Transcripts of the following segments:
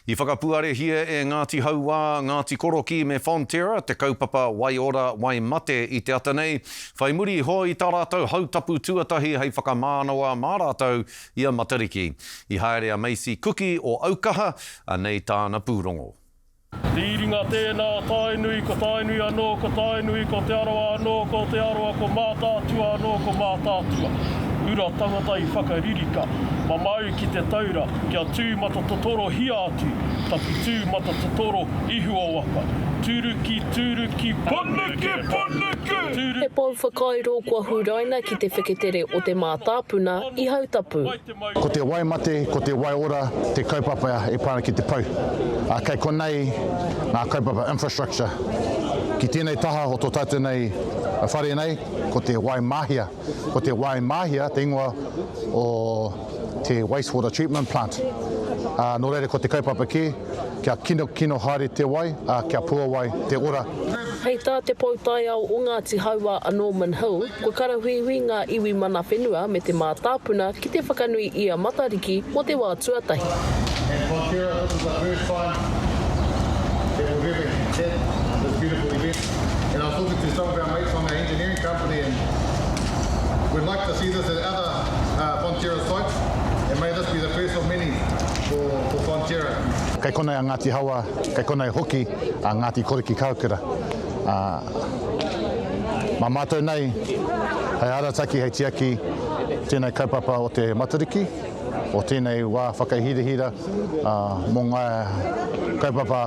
I whakapuarehia e Ngāti Hauā, Ngāti Korokī me Fonterra te kaupapa Wai Ora, Wai Mate i te ata nei, whai muri iho i tā rātou hautapu tuatahi hei whakamānawa mā rātou i a Matariki. I haere a Macy Kuki o Aukaha, anei tāna pūrongo. Te iringa tēnā o Tainui, ko Tainui anō, ko Tainui, ko Te Arawa anō, ko Te Arawa, ko Mātaatua anō, ko Mātaatua. Ura tangata i whakaririka. Mamau ki te taura, kia tū matatotorohia atu, taku tū matatotoro ihu o waka. Turuki, turuki, paneke, paneke! Turu. He pou whakairo kua huraina ki te wheketere o te mātāpuna i Hautapu. Ko te wai mate, ko te wai ora te kaupapa e pā ana ki te pou. Ā, kei konei ngā kaupapa infrastructure. Ki tēnei taha o tō tātou nei whare nei, ko te wai mahia. Ko te Waimahia te ingoa o te wastewater treatment plant. Ā, nō reira ko te kaupapa kē, kia kinokino haere te wai, ā, kia puawai te ora. Hei tā te pou taiao o Ngāti Hauā a Norman Hill, kua karahuihui ngā iwi mana whenua me te mātāpuna ki te whakanui i a Matariki mō te wā tuatahi. And Fonterra, this is the first time that we've ever had this beautiful event. And I was talking to some of our mates from our engineering company and we'd like to see this at other uh, Fonterra sites and may this be the first of many for, for Fonterra. Kei konei a Ngāti Haua, kei konei hoki a Ngāti Koriki Kahukura. Uh, mā mātou nei, hei arataki, hei tiaki tēnei kaupapa o te Matariki, o tēnei wā whakahirahira uh, mō ngā kaupapa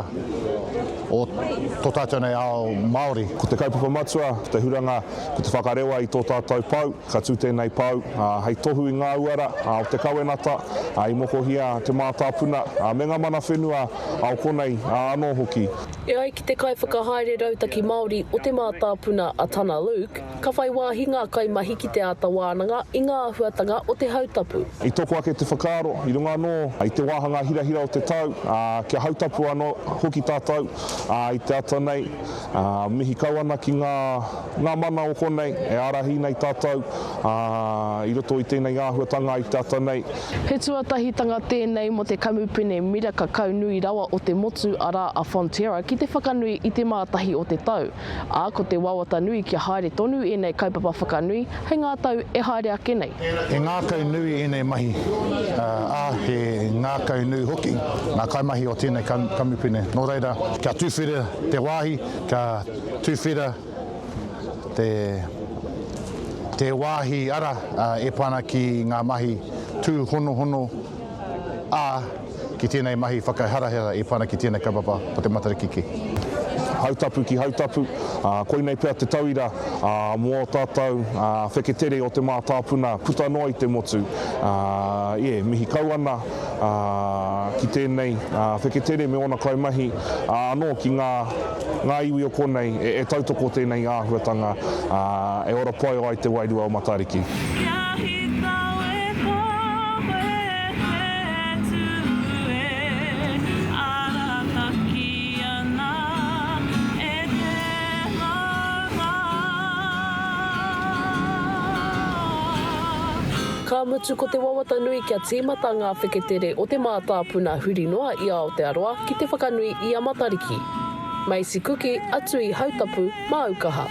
o tō tātou nei ao Māori. Ko te kaupapa matua, ko te huranga, ko te whakarewa i tō tātou pou, ka tū tēnei pou hei tohu i ngā uara o te kawenata i mokohia te mātāpuna me ngā mana whenua o konei anō hoki. E ai ki te Kaiwhakahaere Rautaki Māori o te Mātāpuna a Tana Luke, Ka whai wāhi ngā kaimahi ki te āta wānanga i ngā āhuatanga o te hautapu. I toko ake te whakaaro, i runga anō i te wāhanga hirahira o te tau, ā, kia hautapu anō hoki tātou, ā, i te ata nei, ā, mihi kau ana ki ngā, ngā mana o konei e ārahi nei tātou, ā, i roto i tēnei āhuatanga i te ata nei. He tuatahitanga tēnei mō te kamupene miraka kau nui rawa o te motu arā a Fonterra ki te whakanui i te mātahi o te tau. Ā, ko te wawata nui kia haere tonu ēnei kaupapa whakanui hei ngā tau e haere ake nei. He ngākau nui ēnei mahi, ā, he ngākau nui hoki ngā kaimahi o tēnei kamupene. Nō reira, kia tuwhera te wāhi, kia tuwhera te, te wāhi ara e pā ana ki ngā mahi tūhonohono, ā, ki tēnei mahi whakaharahara e pā ana ki tēnei kaupapa o te Matariki ki. Hautapu ki Hautapu, ā, koinei pea te tauira, ā, mō ō tātou, ā, wheketere o te mātāpuna puta noa i te motu. Ā, ie, mihi kau ana, ā, ki tēnei, ā, wheketere me ōna kaimahi, ā, anō ki ngā, ngā iwi o konei e, e tautoko tēnei āhuatanga, ā, e ora pai ai te wairua o Matariki. Kia hīkau e kawe whetū e arataki ana e te maunga. Ka mutu ko te wawata nui kia tīmata ngā wheketere o te mātāpuna huri noa i Aotearoa ki te whakanui i a Matariki. Macy Kuki, atu i Hautapu, māu kaha.